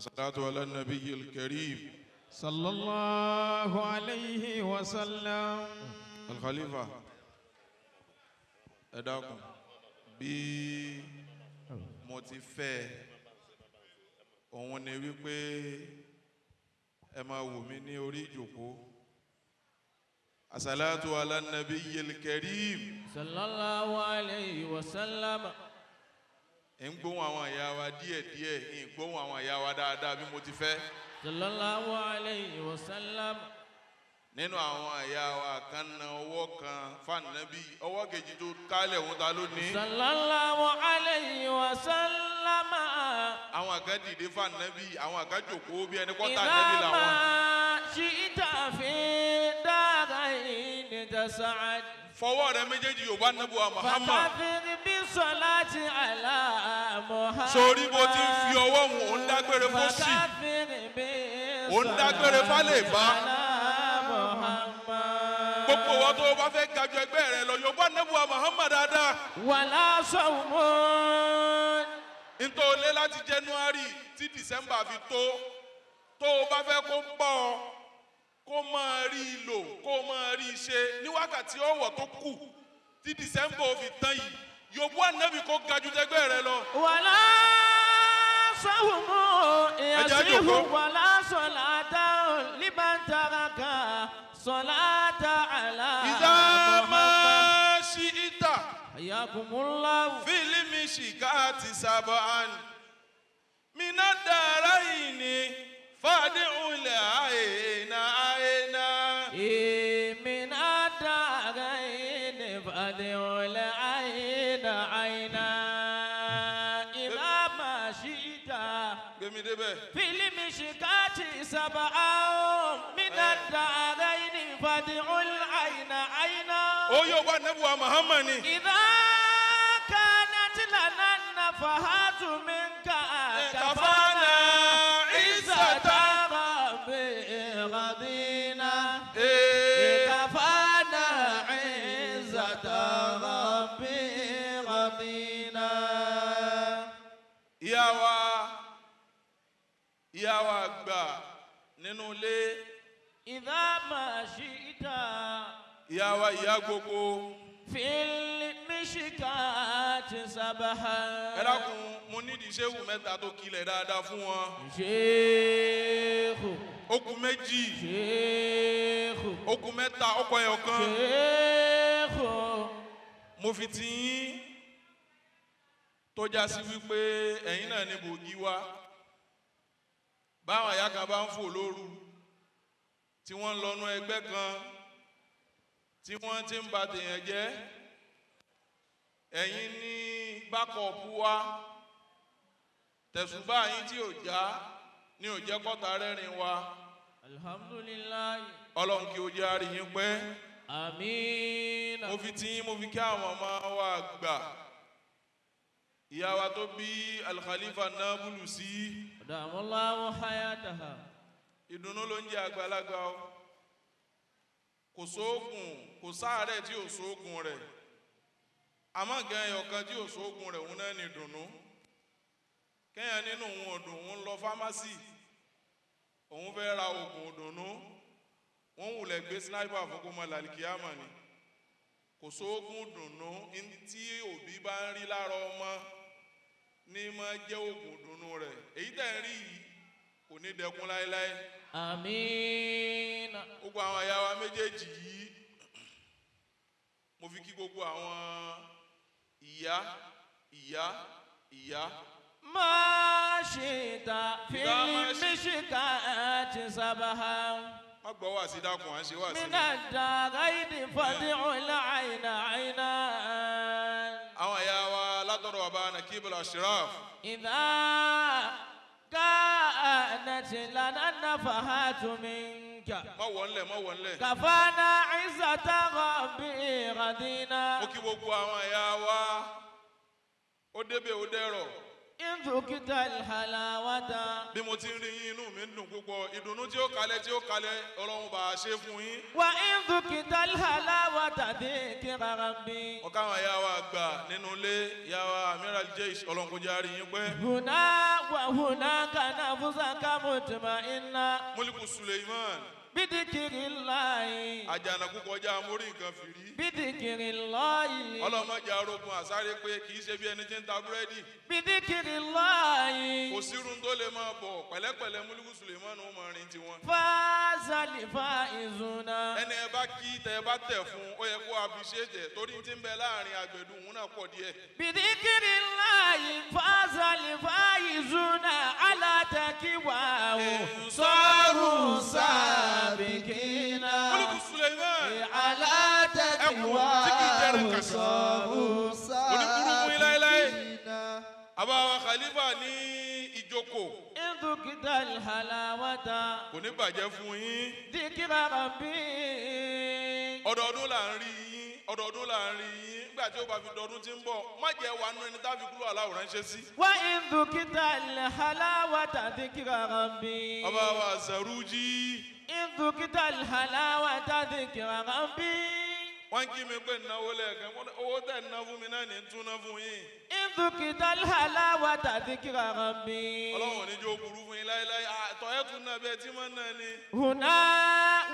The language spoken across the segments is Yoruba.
As-salatu ala nabiyil karim. Sallallahu alayhi wa sallam. Al-Khalifa. Ẹ dákun bí mo ti fẹ́ òun ni wípé ẹ máa wò mí ní orí ìjókòó. As-salatu ala nabiyil karim. Sallallahu alayhi wa sallam. Ń gbóhùn àwọn ìyá wa díẹ̀díẹ̀, ń gbóhùn àwọn ìyá wa dáadáa bí mo ti fẹ́. Sallallahu alayhi wa sallam. Nínú àwọn ìyá wa kan na ọwọ́ kan fànàbí, ọwọ́ kejì tó kálẹ̀ òun ta ló ní. Sallallahu alayhi wa sallam. Àwọn kan dìde fànàbí, àwọn kan jókòó bí ẹni kọ́ta nẹ́bí làwọn. Idha ma shi'ta fi daraini tas'ad. Fọwọ́ rẹ méjèèjì yóò bá nàbí wa Muhammad. Fakathir bi salati ala Muhammad. Sórí bó ti ń fi ọwọ́ òun, òun dágbére fún sí. Fakathir bi Òun dágbére fálè bá. ala Muhammad. Gbogbo wọn tó o bá fẹ́ ga ju ẹgbẹ́ rẹ lọ, yóò bá nàbí wa Muhammad dáadáa. Wala sawmun. Ntọ́ lé láti January tí December fi tó o bá fẹ́ kó bọ́ ọ, kó máa rí i lò, kó máa rí i ṣe ní wákàtí ọ̀wọ̀ tó kù tí December fi tán yìí, yóò bú ànábì kó ga ju ẹgbẹ́ rẹ lọ. Wala sawmun yasihu jókòó. wala salatan liman taraka salata ala Ìdá Muhammad. máa ṣí ìta Hayyakumullah. fílímì ṣìkà ti sábà án. Mina dàrá yìí ni fàdé òǹlẹ̀ àìná àìná. من الدارين فادع العين عينا إذا ما شئت Gbémi débẹ̀. في المشكاة سبعا من الدارين فادع العين عينا Ó yóò wá nẹ́bùwà Muhammad ni. إذا كانت لنا النفحات منك كفانا عزة ربي رضينا Ee. كفانا عزة ربي رضينا. Ìyá wa, ìyá wa àgbà nínú ilé, إذا ما شئت ìyá wa ìyá gbogbo. في المشكاة سبحا. Ẹ dákun, mo nídìí ṣéwù mẹ́ta tó kilẹ̀ dáadáa fún wọn. شيخ Ó kù méjì, شيخ ó kù mẹ́ta, ó kù ẹyọ kan. شيخ. Mo fi ti yín tó já sí wípé ẹ̀yin náà ní bògì wa. Báwọn àyà kan bá ń fò lóru, tí wọ́n ń lọ́nú ẹgbẹ́ kan, tí wọ́n ti ń ba tèèyàn jẹ́, ẹ̀yin ní bákọ̀ọ̀pù wa. Tẹ̀sùbá yín tí ò já ní ò jẹ́ kọ́ta rẹ́rìn wa. Alhamdulillah. Ọlọ́run kí o jẹ́ àrí yín pẹ́. Àmín. Mo fi tí mo fi kí àwọn ọmọ wa gbà. Ìyá wa tó bí Al-Khalifa Nabulu sí. Adamallahu hayataha. Ìdùnnú ló ń jẹ́ àgbàlagbà o. Kò sóògùn, kò sáàárẹ̀ tí ò sóògùn rẹ̀. Àmọ́ nǹkan ẹyọ kan tí ò sóògùn rẹ̀ òun náà ni ìdùnnú. Kéèyàn nínú òun ọ̀dùn, òun lọ fámásì. Òun fẹ́ ra oògùn ìdùnnú. Wọ́n wulẹ̀ gbé sniper fún kó mọ làlìkíyàmà ni. Kò sóògùn ìdùnnú tí òbí bá ń rí lára ọmọ ní máa jẹ́ oògùn ìdùnnú rẹ̀. Èyí tẹ̀ ń rí yìí kò ní dẹkun láéláé. Àmín. Gbogbo àwọn ìyá wa méjèèjì yìí, mo fi kí gbogbo àwọn ìyá, ìyá, ìyá. Má ṣe ta Ìdá máa ṣe- fílímì sábàá. Má gbọ́ wá sí dákun, à ń ṣe wá sí من ni. الدارين فادع العين عينا. Àwọn ìyá wa látọ̀dọ̀ bàbá Nakib Al-Ashraf. إذا كانت لنا النفحات منك Má wọ̀ ńlẹ̀, má wọ̀ ńlẹ̀. كفانا عزة ربي رضينا. Mo kí gbogbo àwọn ìyá wa. Ó débẹ̀ ó dẹ̀rọ̀. إن ذقت الحلاوة. Bí mo ti ń rí yín, inú mi ń dùn púpọ̀. Ìdùnnú tí ó kalẹ̀ tí ó kalẹ̀, Ọlọ́run bá a ṣe fún yín. وإن ذقت الحلاوة ذكر ربي. Wọ́n káwọn ìyá wa gbà nínú ilé, ìyá wa Amiral Jeish, Ọlọ́run kó jẹ́ á rí yín pẹ́. هنا وهناك نفسك مطمئنة. Múlíkù Suleiman. بذكر الله. Àjànàkú kọjá mórí nǹkan fìrí. بذكر الله. Ọlọ́mọdé arógun àsáré pé kì í ṣe bí ẹni tí ń ta búrẹ́dì. بذكر الله. Kò sírun tó lè máa bọ̀, pẹ̀lẹ́pẹ̀lẹ́ Múlíkù Suleiman ó máa rin tiwọn. فاز الفائزون. Ẹni ẹ bá kí tẹ ẹ bá tẹ̀ fún, ó yẹ kó appreciate ẹ̀ torí tí ń bẹ láàrin àgbẹ̀dù òun náà pọ̀ díẹ̀. بذكر الله فاز الفائزون على تقواه صاروا سابقين. Múlíkù Suleiman. على Ẹkùn tí kì í jẹrẹ تقواه kàṣà. صاروا Oníburú fún yín láéláé. Àbáwá Khalifa ní ìjókòó. إن ذقت الحلاوة. Kò ní bàjẹ́ fún yín. ذكر ربي. Ọdọọdún là ń rí yín, ọdọọdún là ń rí yín. Nígbà tí ó bá fi dọdún tí ń bọ̀, má jẹ́ wà nú ẹni tá a fi kúrò aláwòrán ṣe sí. وإن ذقت الحلاوة ذكر ربي. Ọba wa Zaruji. إن ذقت الحلاوة ذكر ربي. Wọ́n kí mi pé náwó lẹ́ẹ̀kan, wọ́n ní owó tẹ̀ ná fún mi náà ní túná fún yín. إن ذقت الحلاوة ذكر ربي. Ọlọ́run ò ní jẹ́ ó burú fún yín láéláé. Àtọ̀ ẹ̀ tún náà bẹ́ẹ̀ tí wọ́n náà ni. هنا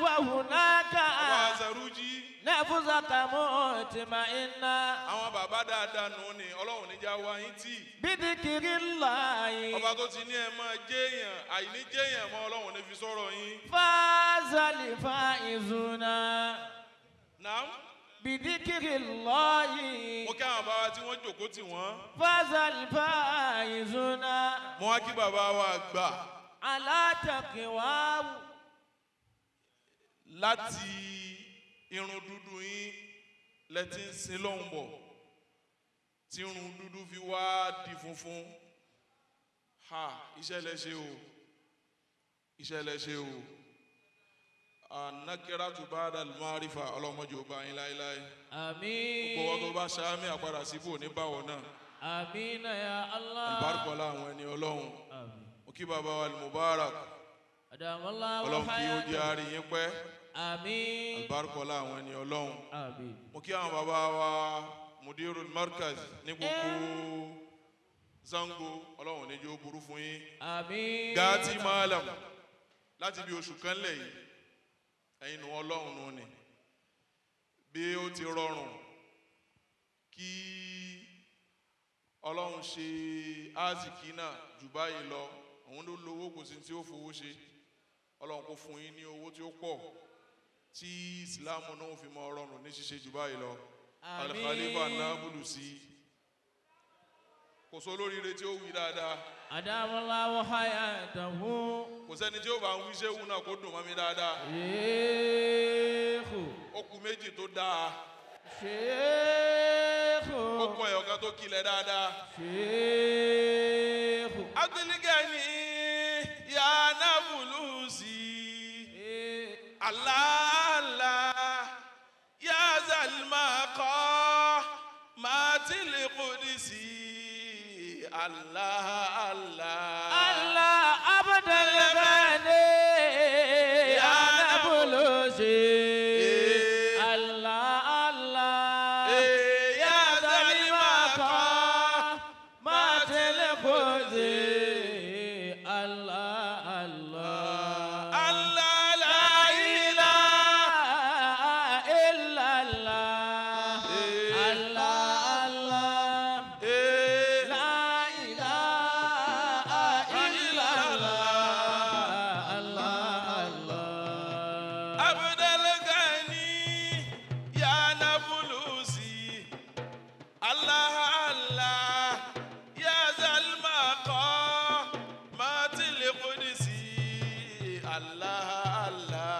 وهناك. Ọba Zaruji. نفسك مطمئنة. Àwọn bàbá dáadáa nù ní, Ọlọ́run ò ní já wa yín tì. بذكر الله. Ọba tó ti ní ẹ máa jẹ́yàn, àìní jẹ́yàn mọ́, Ọlọ́run ò ní fi sọ̀rọ̀ yín. فاز الفائزون. Nàám. بذكر الله. Mo kí àwọn bàbá tí wọ́n jòkó tì wọ́n. فاز الفائزون. Mo wá kí bàbá wa gbà على تقواه. Láti irun dúdú yín lẹ ti ń sin lọ́hùn bọ̀, tí irun dúdú fi wá di funfun. Ha, iṣẹ́ lẹ ṣe o, iṣẹ́ lẹ ṣe o. Anakiratu ba'da al-ma'rifa, ọlọ́mọdé ò bá yín láéláé. آمين. Gbogbo wọn tó bá ṣáámi àpadà síbò ní báwọ̀ náà. آمين يا الله. Àlùbáríkọ́lá àwọn ẹni Ọlọ́run. آمين. Mo kí bàbá wa Mubarak. أدام الله Ọlọ́run kí ó jẹ́ حياته. àárín yín pẹ́. آمين. Àlùbáríkọ́lá àwọn ẹni Ọlọ́run. آمين. Mo kí àwọn bàbá wa Mudirul Markaz ní gbogbo Zango, Ọlọ́run ní jẹ́ ó burú fún yín. آمين. Gàtí Malam, láti bí oṣù kan lẹ̀ yìí, ẹ̀yin nu Ọlọ́run nù ni. Bí ó ti rọrùn kí Ọlọ́run ṣe azikí náà jù báyìí lọ, òun ló lówó, kò sí tí ó fowó ṣe. Ọlọ́run kò fún yín ní owó tí ó pọ̀ tí Ìsìláàmù náà fi mọ rọrùn ní ṣíṣe jù báyìí lọ. Al-Khalifa آمين. Nábùlùsí, kò sọ olóríire tí ó wí dáadáa. أدام الله حياته. Kò sẹ́ni tí ó bá ń wí ṣéwù náà kó dùn mọ́ mi dáadáa. شيخ. Ó kù méjì tó dáa. شيخ. Ó kù ẹ̀yọ̀kan tó kilẹ̀ dáadáa. شيخ. Abdulgani ya Nábùlùsí, Allah ya Zalmaqa matil Qudsi, Allah Allah. الله عبد الغني يا نبلوسي الله الله. Ya Zalmaqa ما تلخذي الله الله. Allah la ilaha إلا الله الله الله. لا إله إلا الله الله الله. Abdul Ghani ya Nabulusi, Allah Allah ya Zalmaqa matil Qudsi, Allah Allah.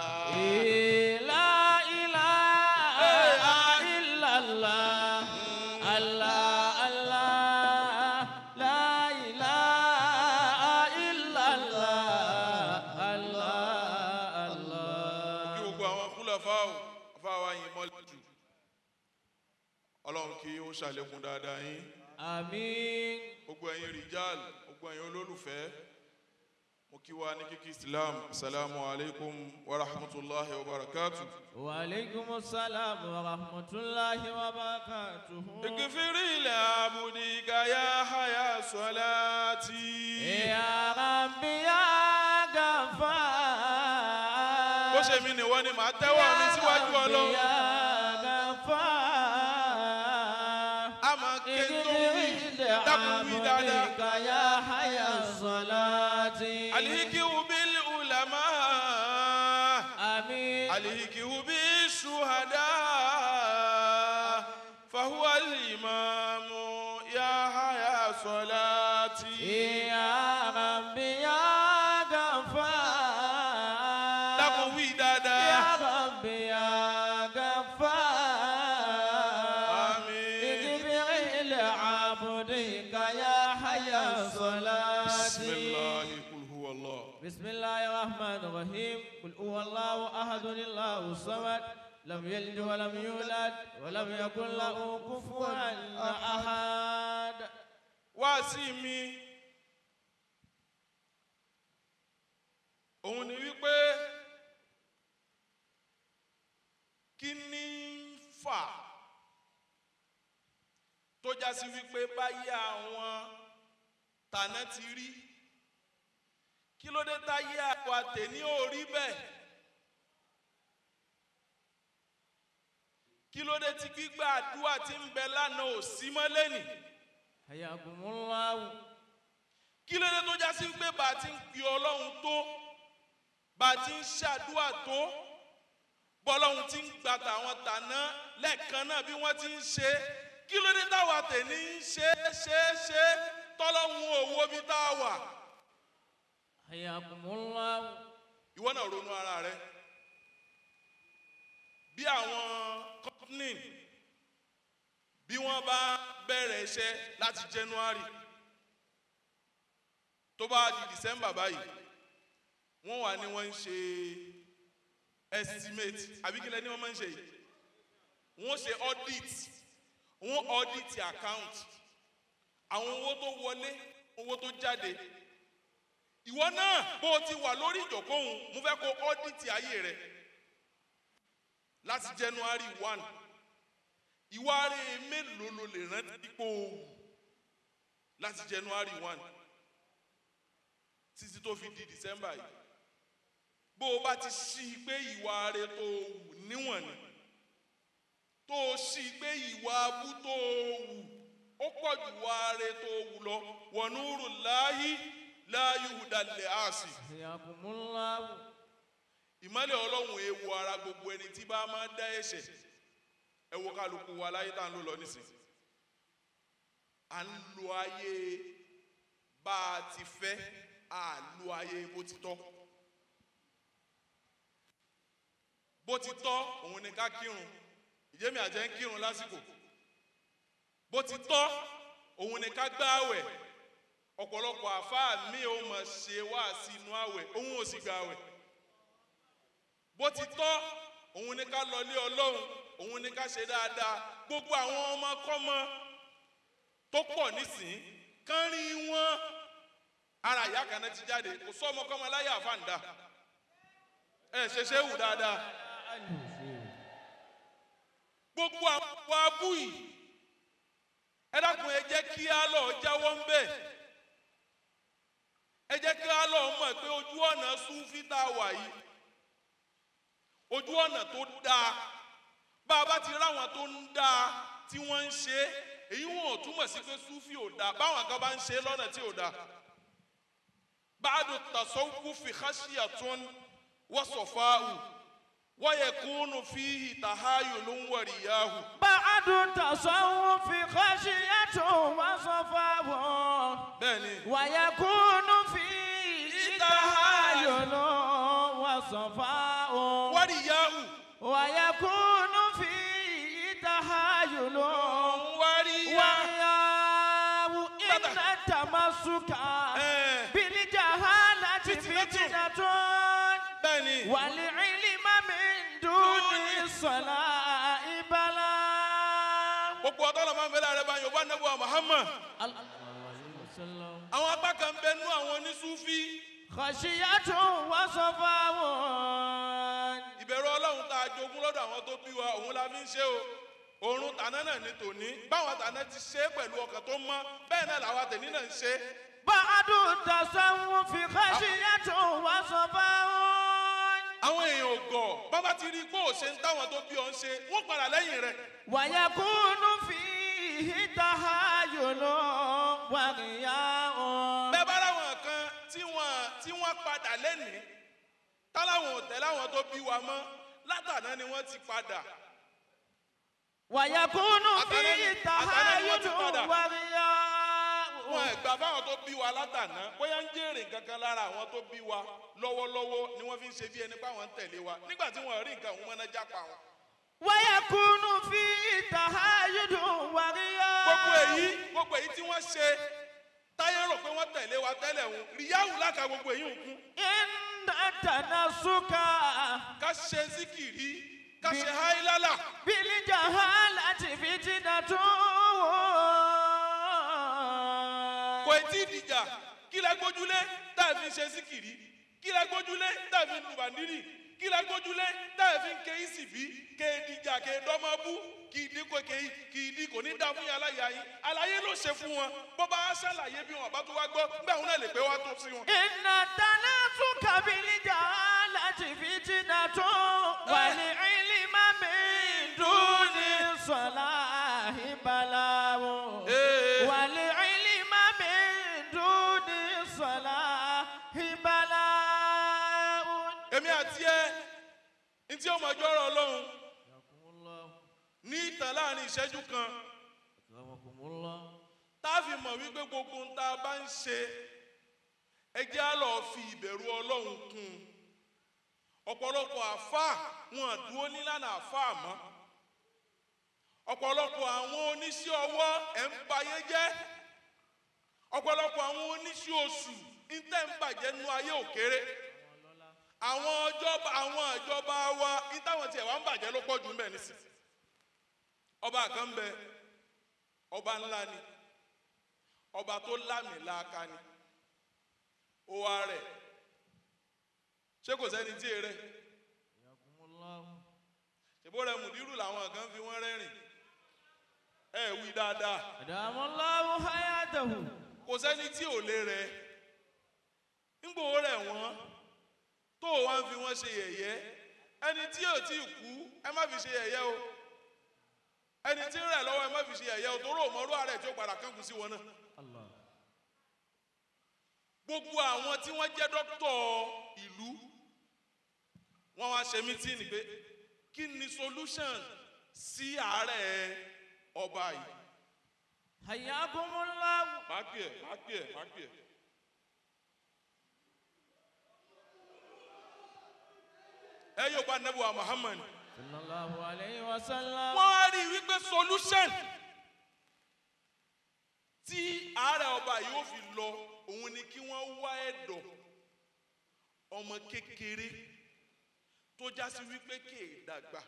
لا إله إلا الله الله الله لا إله إلا الله الله الله. Kí gbogbo àwọn khulafa'u afáwa yìí mọ́lẹ̀ jù, Ọlọ́run kí ó ṣàlékún dáadáa yín. Àmín. Gbogbo ẹ̀yin rìjàl, gbogbo ẹ̀yin olólùfẹ́, mo kí wa ní kíkí Islam. Assalamu alaikum wa rahmatulahi wa barakatuh. Wa alaikum assalam wa rahmatulahi wa barakatuh. Igfiri li abudika ya haya salati. Ya Rabbi ya Ghaffar. Bó ṣe mi nìwọ ni màá tẹ́wọ́ mi síwájú Ọlọ́run. Ya Ghaffar. A máa ké tó wí, dákun wí dáadáa. Ya haya salati. Alihikiu bil ulama. Àmín. Alihikiu bis shuhada. Fahuwa al-imamu ya haya salati. Ya Rabbi ya Ghaffar. Dákun wí dáadáa. Ya Rabbi ya Ghaffar. Àmín. Igfir li abdika ya haya salati. Bismillahi kul huwa Allah. بسم الله الرحمن الرحيم. قل هو الله أحد الله الصمد لم يلد ولم يولد ولم يكن له كفوا أحد. Wá sí mi, òun ni wípé kí ni ń fà tó já sí wípé báyìí àwọn tàná ti rí, kí ló dé táyé àwa tèmi ò rí bẹ́ẹ̀, kí ló dé tí gbígbà àdúrà tí ń bẹ lánàá ò sí mọ́ lẹ́nìí, Hayakumullahu. kí ló dé tó já sí pé bá a ti ń pe Ọlọ́run tó, bá a ti ń ṣàdúrà tó, bọ́lọ́run ti ń gba tàwọn tàná lẹ́ẹ̀kan náà bí wọ́n ti ń ṣe, kí ló dé táwa tèmi ń ṣe ṣe ṣe tọ́lọ́run ò wo bí tá a wà. Hayakumullahu. Ìwọ náà ronú ara rẹ bí àwọn company bí wọ́n bá bẹ̀rẹ̀ iṣẹ́ láti January tó bá di December báyìí, wọ́n wà ní wọ́n ń ṣe estimate àbí kílẹ̀ ní wọ́n máa ń ṣe yìí, wọ́n ṣe audit, wọ́n audit account, àwọn owó tó wọlé, owó tó jáde. Ìwọ náà bó o ti wà lórí ìjókòó, mo fẹ́ kó audit ayé rẹ láti January 1. Ìwà rẹ mélòó ló lè rántí pé o wù láti January 1 títí tó fi di December yìí? Bó o bá ti ṣí i pé ìwà rẹ tó o wù níwọ̀n ni, tó o ṣí i pé ìwà abú tó o wù ó pọ̀ jù ìwà rẹ tó o wù lọ, wa nurullahi la yuhda li'asi. Hayakumullahu. Ìmọ́lẹ̀ Ọlọ́run ewu ara gbogbo ẹni tí bá máa dá ẹ̀ṣẹ̀. Ẹ wo kálukú wa láyé tá à ń lò lọ nísìn, à ń lo ayé bá a ti fẹ́, à lo ayé bó ti tọ́. Bó ti tọ́ òun ni ká kírun, ìjẹ́mi àjẹ́ ń kírun lásìkò. Bó ti tọ́ òun ni ká gbààwẹ̀. Ọ̀pọ̀lọpọ̀ àfáà mi ò mọ̀ ṣe wá sí inú àwẹ̀, òun ò sì gbààwẹ̀. Bó ti tọ́ òun ni ká lọlé Ọlọ́run, òun ni ká ṣe dáadáa. Gbogbo àwọn ọmọkọ́mọ tó pọ̀ nísìn kán rí wọn, ara ìyá kan náà ti jáde, kò sọ ọmọkọ́mọ láyé àfáǹdà. Ẹ ṣe ṣe wù dáadáa. Gbogbo àwọn abú yìí, ẹ dákun, ẹ jẹ́ kí á lọ jáwọ́ ń bẹ̀. Ẹ jẹ́ kí á lọ mọ̀ pé ojú ọ̀nà Súfí tá a wà yìí, ojú ọ̀nà tó dáa. Bá a bá ti ráwọn tó ń dáa tí wọ́n ń ṣe, èyí wọn ò túmọ̀ sí pé Súfí ò dáa. Báwọn kan bá ń ṣe lọ́nà tí ò dáa. Ba'du tasawwufi khashiyatun wa safa'u wa yakunu fihi tahayulun wa riyahu. Ba'du tasawwufi khashiyatun wa safa'u. Bẹ́ẹ̀ni. Wa yakunu fihi tahayulun wa safa'u. Wa riyahu. Wa yakunu fihi tahayulun wa riyahu. Inna tamassuka bil jahalati fitnatun. Bẹ́ẹ̀ni. Wal ilma min duni sala'i bala. Gbogbo ọtọ́ tọ́lọ̀ máa ń bẹ láàrẹ bá Yorùbá nẹ́bùwà Muhammad. Àwọn apá kan bẹ nú àwọn onísúfí. Khashiyatun wa safawun. Ìbẹ̀rù Ọlọ́run tá a jogún lọ́dọ̀ àwọn tó bí wa òun la fi ń ṣe o. Òrun tàná náà ní tòní. Báwọn tàná ti ṣe é pẹ̀lú ọkàn tó mọ́ bẹ́ẹ̀ náà làwa tèmi náà ń ṣe. Ba'du tasawwufi khashiyatun wa safawun. Àwọn èèyàn ò gọ̀ bábá ti rí pé òṣè ń táwọn tó bí ọ ń ṣe wọ́n padà lẹ́yìn rẹ̀. Wa yakunu fihi tahayulun wa riya'un. Bẹ́ẹ̀ bá láwọn kan tí wọ́n padà lẹ́nìí táláwọn ò tẹ̀lé àwọn tó bí wa mọ́ látàná ni wọ́n ti padà. Wa yakunu fihi tahayulun wa riya'un. Wọn ẹ̀gbà fáwọn tó bí wa látàná bóyá ń jèrè kankan lára àwọn tó bí wa lọ́wọ́lọ́wọ́ ni wọ́n fi ń ṣe bí ẹni páwọn ń tẹ̀lé wa nígbà tí wọ́n rí nǹkan òun mọ́ná jápa wọn. Wa yakunu fihi tahayulun wa riya'un. Gbogbo èyí tí wọ́n ṣe táyé rò pé wọ́n tẹ̀lé wa tẹ́lẹ̀ ń ríyáwù láka gbogbo èyí ń kún. Inna tanasuka. Ká ṣe zikiri ká ṣe háílálà. Bil jahalati fitnatun. Kò tí ì dìjà kí lẹ gbójúlé tá a fi ṣe zikiri kí lẹ gbójúlé tá a fi lu bàndírì kí lẹ gbójúlé tá a fi ń ké ìsìbí ké dìjà ké dọ́mọ́bú kì í dín kò kì í dín kò ní dá fún yàrá yà yín àlàyé ló ṣe fún wọn bó bá ṣàlàyé bí wọn bá tó wá gbọ́ nígbà wọn náà lè pé wá tó sí wọn. Inna tanasuka bil jahalati fitnatun wal ilma min duni salahi bala'un. Wal ilma min duni salahi bala'un. Èmi àti ẹ ntí ọmọ ọjọ́ ọ̀rọ̀ Ọlọ́run ní ìtàn láàrin ìṣẹ́jú kan tá a fi mọ̀ wípé gbogbo ń tá a bá ń ṣe ẹ jẹ́ á lọ fi ìbẹ̀rù Ọlọ́run kún un. Ọ̀pọ̀lọpọ̀ àfáà wọn dúró nílànà àfáà mọ́. Ọ̀pọ̀lọpọ̀ àwọn oníṣẹ́ ọwọ́ ẹ̀ ń bayé jẹ́. Ọ̀pọ̀lọpọ̀ àwọn oníṣẹ́ oṣù ń tẹ́ ń bàjẹ́ nú ayé òkéré. Àwọn ìjọba wa ń táwọn tiẹ̀ wá ń bàjẹ́ ló pọ̀ jù ń bẹ̀ nísìnyí. Ọba kan ń bẹ, ọba ńlá ni, ọba tó lámìláaka ni, ó wá rẹ̀ ṣé kò sẹ́ni tí èrè ṣèbó rẹ̀ mùdírù làwọn kan fi wọ́n rẹ́rìn ẹ wí dáadáa. Kò sẹ́ni tí ò lè rẹ̀ ńgbò rẹ̀ wọ́n tó wá ń fi wọ́n ṣe yẹ̀yẹ́ ẹni tí ò tí ì kú ẹ má fi ṣe yẹ̀yẹ́ o. Ẹni tí ń rẹ̀ lọ́wọ́ ẹ má fi ṣe yẹ̀yẹ́ o torí òmòrú ààrẹ tí ó padà kánkù sí wọn náà. Gbogbo àwọn tí wọ́n jẹ́ dókítọ̀ ìlú wọ́n wá ṣe mítìnì pé kí ni solution sí àárẹ̀ ọba yìí. Hayyakumullah. Má pè ẹ́ má pè ẹ́ má pè ẹ́. Ẹ yóò bá nẹ́bùwà Muhammad. Sallallahu alayhi wa sallam. Wọ́n á rí wípé solution tí àárẹ̀ ọba yìí ó fi lọ òun ni kí wọ́n wá ẹ̀dọ̀ ọmọ kékeré tó já sí wípé kè dàgbà.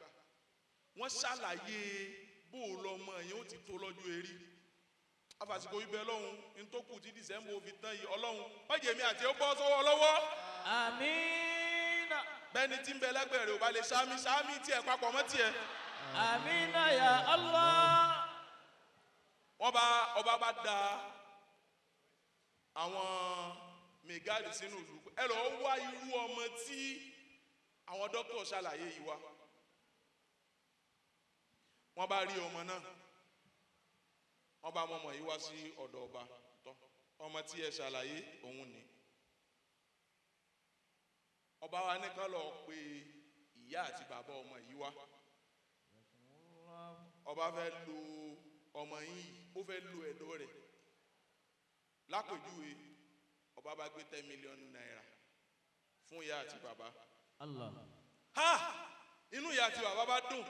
Wọ́n ṣàlàyé bó o lọ ọmọ yẹn ó ti tó lọ́jọ́ eré. Afàsìkò ibẹ̀ lọ́hùn ní tó kù tí Dísẹ́mbà fi tán yìí Ọlọ́hun májèmí àti ó bọ́ sọ́wọ́ lọ́wọ́. Àmín. Bẹ́ẹ̀ni tí ń bẹ lẹ́gbẹ̀ẹ́ rẹ̀ ò bá lè sáámi sáámi tiẹ̀ papọ̀ mọ́ tiẹ̀. Àmín ya Allah. Wọ́n bá ọba bá da àwọn mẹgáàdì sínú ìlú ẹ lọ wá irú ọmọ tí àwọn dókítà ṣàlàyé yìí wá. Wọ́n bá rí ọmọ náà wọ́n bá ọmọ yìí wá sí ọ̀dọ̀ ọba tọ́ ọmọ tí ẹ ṣàlàyé òun ni. Ọba wa ní ká lọ pe ìyá àti bàbá ọmọ yìí wá. Ọba fẹ́ lo ọmọ yìí ó fẹ́ lo ẹ̀dọ̀ rẹ̀ lápèjúwe ọba bá gbé 10 million naira fún ìyá àti bàbá. Ha! Inú ìyá àti bàbá bá dùn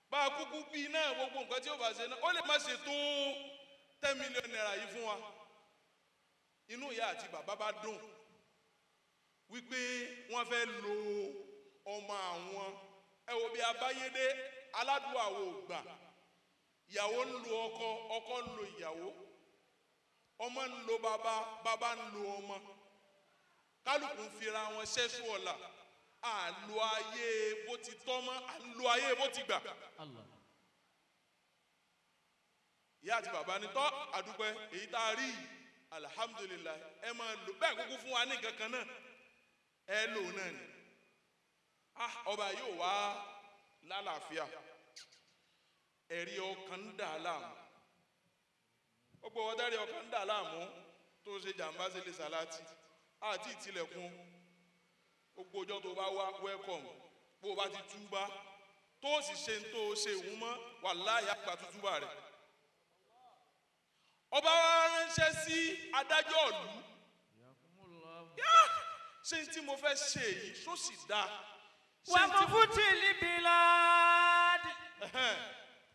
bá a kúkú bí náà gbogbo nǹkan tí ó bá ṣe náà ó lè má ṣe tó 10 million naira yìí fún wa. Inú ìyá àti bàbá bá dùn wípé wọ́n fẹ́ lo ọmọ àwọn. Ẹ wo bí abáyédé aládùúgbò àwọ̀ ògbà Ìyàwó ń lo ọkọ, ọkọ ń lo ìyàwó, ọmọ ń lo bàbá, bàbá ń lo ọmọ. Kálukú ń fira wọn ṣẹ́ṣù ọ̀la. À ń lo ayé bó ti tọ́ mọ́, à ń lo ayé bó ti gbà. Ìyá àti bàbá ni tọ́ àdúpẹ́ èyí tá a rí yìí, alhamdulilayi, ẹ máa lò bẹ́ẹ̀ kúkú fún wa ní nǹkan kan náà, ẹ lò náà ni. Ah, ọba yóò wá lálàáfíà, ẹ̀rí ọkàn ń dà láàmú. Gbogbo ọ̀dẹ́rì ọkàn ń dà láàmú tó ṣe jàǹbá sílé sàláàtì àti ìtìlẹ̀kùn. Gbogbo ọjọ́ tó bá wá welcome, bó o bá ti túbá tó o sì ṣe ń tó o ṣe ìhun mọ́, wàláhì àgbà tútúbà rẹ̀. Ọba wa ránṣẹ́ sí adájọ́ ìlú. Ṣé tí mo fẹ́ ṣe èyí ṣó sì dáa? ومفتي البلاد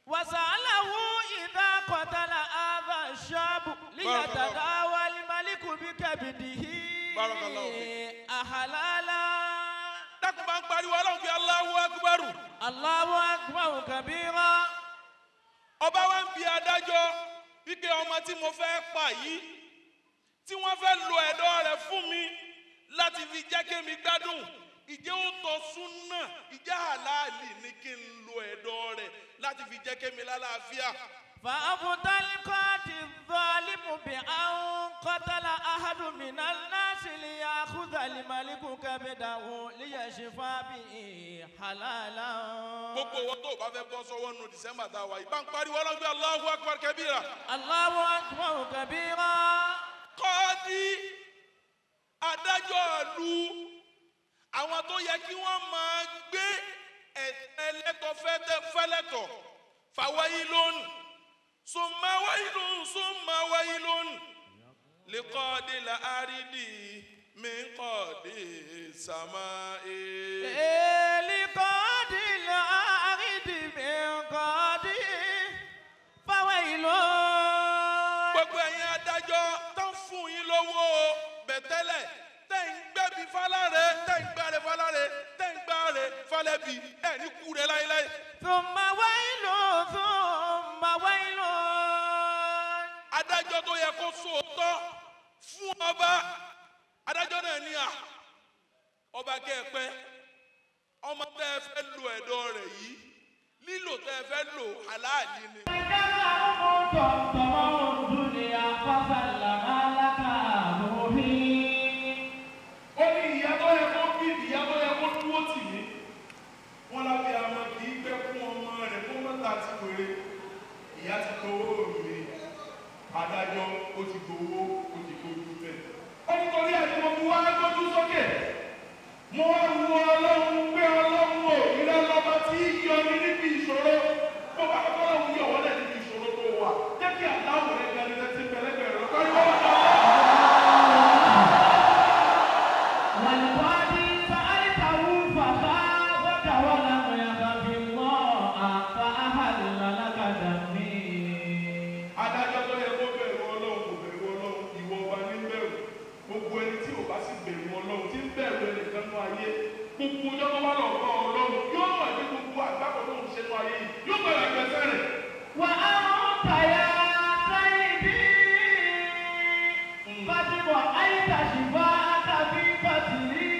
وسأله إذا قتل هذا الشاب ليتداوى الملك بكبده بارك الله فيك. أحلالا. Dákun bá ń pariwo Ọlọ́run pé Allahu Akbar. الله أكبر كبيرا. Ọba wa ń bi adájọ́ wípé ọmọ tí mo fẹ́ pa yìí tí wọ́n fẹ́ lo ẹ̀dọ̀ rẹ̀ fún mi láti fi jẹ́ kémi gbádùn, ìjẹ́ ó tọ́ súnà, ìjẹ́ àlàálì ni kí n lo ẹ̀dọ̀ rẹ̀ láti fi jẹ́ kémi lálàáfíà. فأفتى القاضي الظالم بأن قتل أحد من الناس ليأخذ الملك كبده ليشفى به حلالا. Gbogbo wọn tó o bá fẹ́ bọ́ sọ́wọ́ nù December tá a wà yìí, bá ń pariwo Ọlọ́run pé Allahu Akbar kabira. الله أكبر كبيرا. Kọ́ọ́dí adájọ́ ìlú, àwọn tó yẹ kí wọ́n máa gbé ẹlẹ́tọ̀ fẹ́lẹ́tọ̀ fawailun summa wailun summa wailun liqadil aridi min qadi samai. لقاضي الأرض من قاضي فويل. Gbogbo ẹ̀yin adájọ́ tó ń fún yín lówó bẹ̀tẹ́lẹ̀, tẹ́ ń gbẹ́bí fáláre, tẹ́ ń gbáre fáláre, tẹ́ ń gbáre fálẹ́bí, ẹ̀ ní kú rẹ láéláé. ثم ويل ثم ويل. Adájọ́ tó yẹ kó sòótọ́ fún ọba, adájọ́ náà ní à ọba kẹ́ẹ̀pẹ́, ọmọ tẹ́ ẹ fẹ́ lo ẹ̀dọ̀ rẹ̀ yìí, lílò tẹ́ ẹ fẹ́ lò aláàlí ni. Ó ní ìyá tó yẹ kó bí, ìyá tó yẹ kó dúró tì mí. Wọ́n lábẹ́ àmọ́ kì í gbẹ́ fún ọmọ rẹ̀ kó mọ́ta ti wèrè. Ìyá ti gbowó mi, adájọ́ ó ti gbowó, ó ti gbójú bẹ́ẹ̀. Ó ní torí ẹ̀ ni mo fi wá gbójú sókè. Mo wá wu Ọlọ́run pé Ọlọ́run ò ìrẹ́ lọ́ba tí í yọ ní níbi ìṣòro. Bó bá kọ́kọ́ lọ́hùn yọ̀ wọ́lẹ̀ níbi ìṣòro tó wà. Jẹ́ kí àláwọ̀ rẹ̀ ga nílẹ̀ tí pẹ̀lẹ́pẹ̀lẹ́ rẹ̀ lọ́kọ́ yóò wá. والقاضي سألته فخافك ولم يخف الله فأحل لك دمي. Adájọ́ tó yẹ kó bẹ̀rù Ọlọ́run kò bẹ̀rù Ọlọ́run, ìwọ ọba ní bẹ̀rù. Gbogbo ẹni tí ò bá sì bẹ̀rù Ọlọ́run, tí ń bẹ̀rù ẹnìkan nú ayé, gbogbo ọjọ́ tó bá lọ bá Ọlọ́run, yóò mọ̀ ní gbogbo àgbákò tó ń ṣe nú ayé yìí, yóò bẹ̀rẹ̀ gbẹ̀sẹ̀ rẹ̀. وأنت يا سيدي قد رأيت شفاءك في قتلي.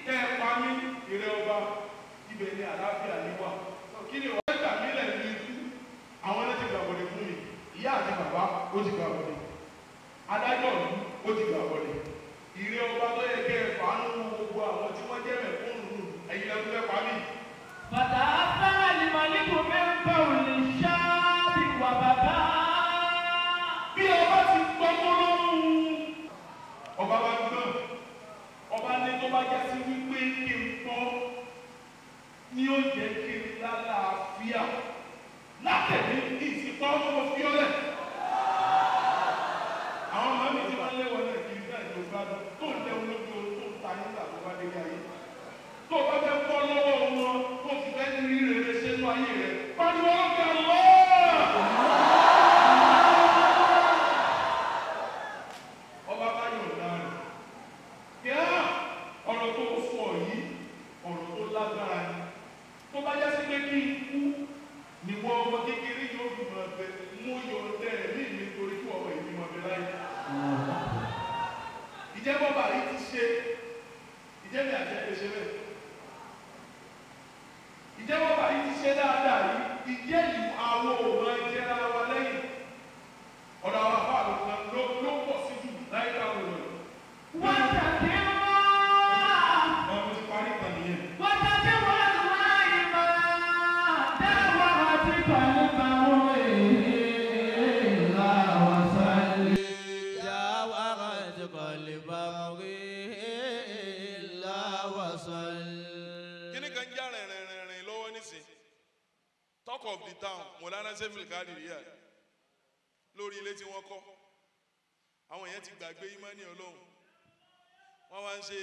Kẹ́ ẹ pa mí, ìrẹ́ ọba, ibẹ̀ ni àlàáfíà mi wà. Kí ni wàá gbà mí lẹ̀ ní ikú? Àwọn ẹlẹ́tì gbàgbọ́dẹ fún mi, ìyá àti bàbá ó ti gbàgbọ́dẹ. Adájọ́ ìlú ó ti gbàgbọ́dẹ. Ìrẹ́ ọba tó yẹ kẹ́ ẹ fàánú wo gbogbo àwọn tí wọ́n jẹ́ mẹ̀kúnnù, ẹ̀yin lẹ́kún fẹ́ pa mí. فتأثر الملك من Talk of the town, Mọ̀lánà Sẹ́fìlì Kádìríyà lórí ilé tí wọ́n kọ́. Àwọn èèyàn ti gbàgbé ìmánì Ọlọ́run. Wọ́n wá ń ṣe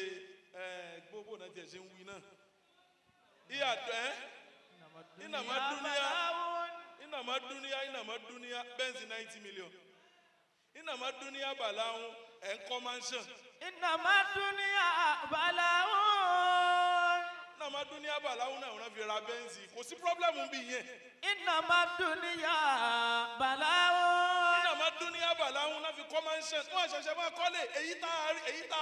gbogbo náà tiẹ̀ ṣe ń wí náà. Ìyá ẹ́ ìnàmá dúníyà ìnàmá dúníyà ìnàmá dúníyà bẹ́ǹsì 90 million. Ìnàmá dúníyà bàláhùn ẹ̀ ń kọ́ mansion. Ìnàmá dúníyà bàláhùn. Ìnàmá dúníyà bàláhùn náà wọ́n fi ra bẹ́ǹsì. Kò sí pírọ́blẹ́mù bí yẹn. Ìnàmá dúníyà bàláhùn. Ìnàmá dúníyà bàláhùn náà fi kọ́ mansion. Wọ́n ṣẹ̀ṣẹ̀ máa kọ́lé èyí tá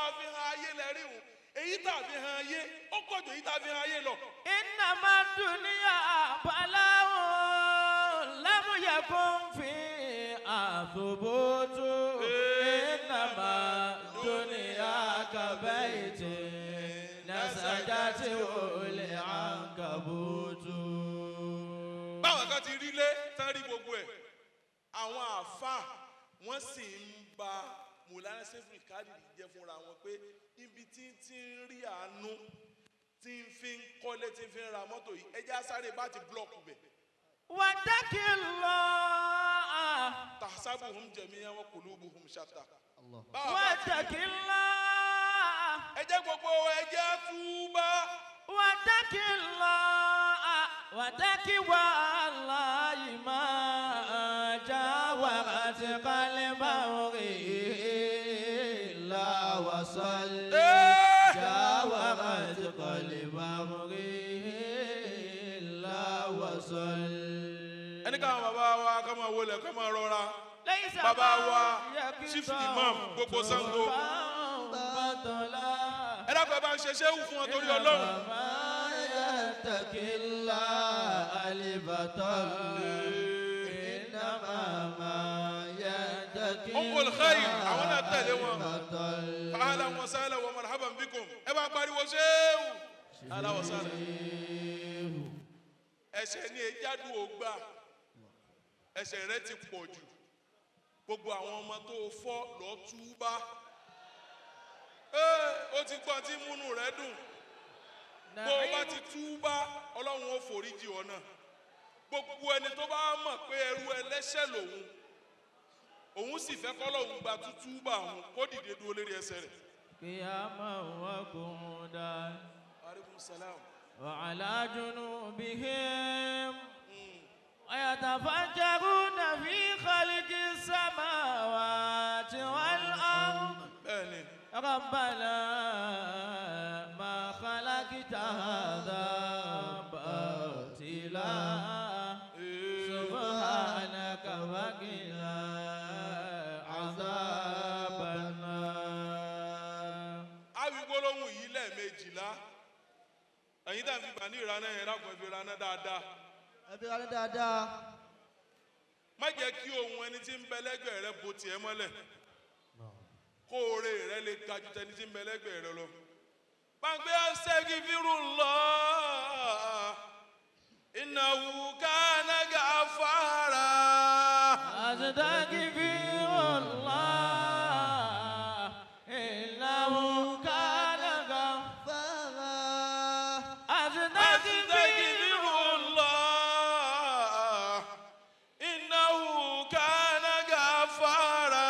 a fi hàn ayé lẹ́rìí hùn. Èyí tá a fi hàn ayé ó pọ̀ jù èyí tá a fi hàn ayé lọ. Ìnàmá dúníyà bàláhùn. Lámúyẹ̀kún fi àtúbọ̀tú. Ìnàmá dúníyà kàbẹ́ẹ̀tì. Nasajati olè àǹkàbọ̀tú. Báwọn kan ti rí lé tán rí gbogbo ẹ̀. Àwọn àáfàá wọ́n sì ń ba Mọ̀lánà Sẹ́fìlì Kádìrì jẹ́ fúnra wọn pé ibi tí ń ti ń rí àánú tí ń fi ń kọ́lé tí ń fi ń ra mọ́tò yìí ẹjẹ́ asáré bá ti búlọ̀kù bẹ̀. Wattaqillah. Tahsabuhum jami'an wa qulubuhum shatta. Wattaqillah. Ẹ jẹ́ gbogbo ẹjẹ́ túbá. Wattaqillah. Wattaqiwallahi ma jawarat qalbahu illa wasal. Jawarat qalbahu illa wasal. Ẹni káwọn bàbá wa ká máa wọlé ká máa rọra. Bàbá wa Chief Imam gbogbo Ṣàngó. Ẹ dákun ẹ bá ń ṣe ṣéwù fún wọn torí Ọlọ́run. Ummul Khair àwọn náà tẹ̀lé wọn. Ahlan wa sahlan wa marhaban bikum. Ẹ bá pariwo ṣéwù. Ahlan wa sahlan. Ẹ̀ṣẹ̀ ni èjádùn ògbà. Ẹ̀ṣẹ̀ rẹ ti pọ̀ jù. Gbogbo àwọn ọmọ tó fọ́ lọ túbá. Ó ti gbọ́n tí múnú rẹ dùn. Bó o bá ti túbá, Ọlọ́run ó foríjì ọ náà. Gbogbo ẹni tó bá mọ̀ pé ẹrú ẹlẹ́ṣẹ̀ lòun, òun sì fẹ́ kọ́lọ́hun gba tútúbà òun kó dìde dúró lérí ẹsẹ̀ rẹ̀. Qiyaman wa qu'udan. Alaikum salam. Wa ala junubihim. Wa yatafakkaruna fi khalqis samawati wal ard. Bẹ́ẹ̀ni. Rabbana ma khalaqta hadha batila. Subhanaka wa qina azaban nar. A wí gbólóhùn yìí lẹ́ẹ̀mejìlá. Ẹ̀yin tá à ń fi bà ní ìraná yẹn lákùn ẹ fi raná dáadáa. Ẹ fi raná dáadáa. Má jẹ́ kí ohun ẹni tí ń bẹ lẹ́gbẹ̀ẹ́ rẹ bo tiẹ̀ mọ́lẹ̀. Kó oore rẹ lè ga ju tẹni tí ń bẹ lẹ́gbẹ̀ẹ́ rẹ lọ. Gbàgbé astaghfirullah innahu kana ghaffara. Astaghfirullah innahu kana ghaffara. Astaghfirullah innahu kana ghaffara.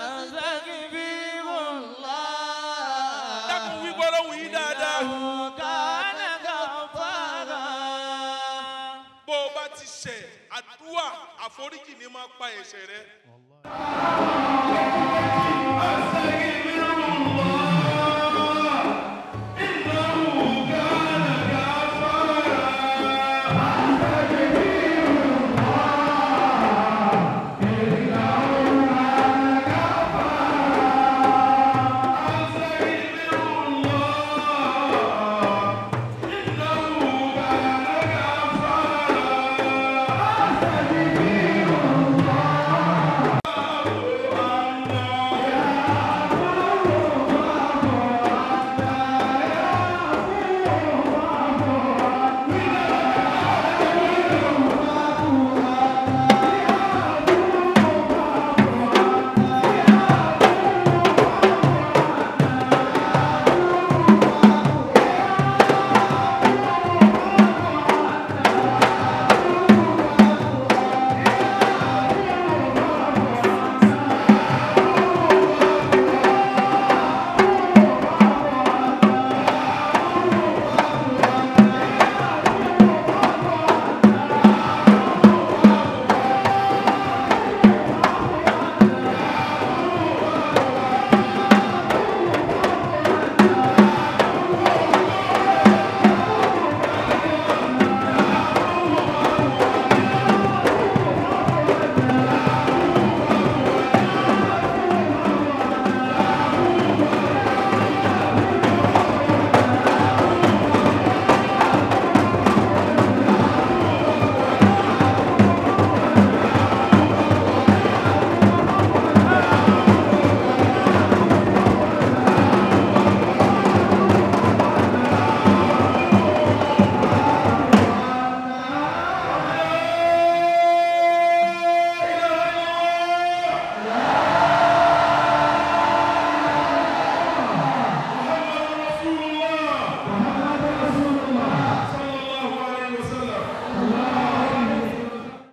Astaghfirullah. Dákun wí gbólóhùn yìí dáadáa. Innahu kana ghaffara. Bó o bá ti ṣẹ̀, àdúrà àforíjì ni máa pa ẹ̀ṣẹ̀ rẹ.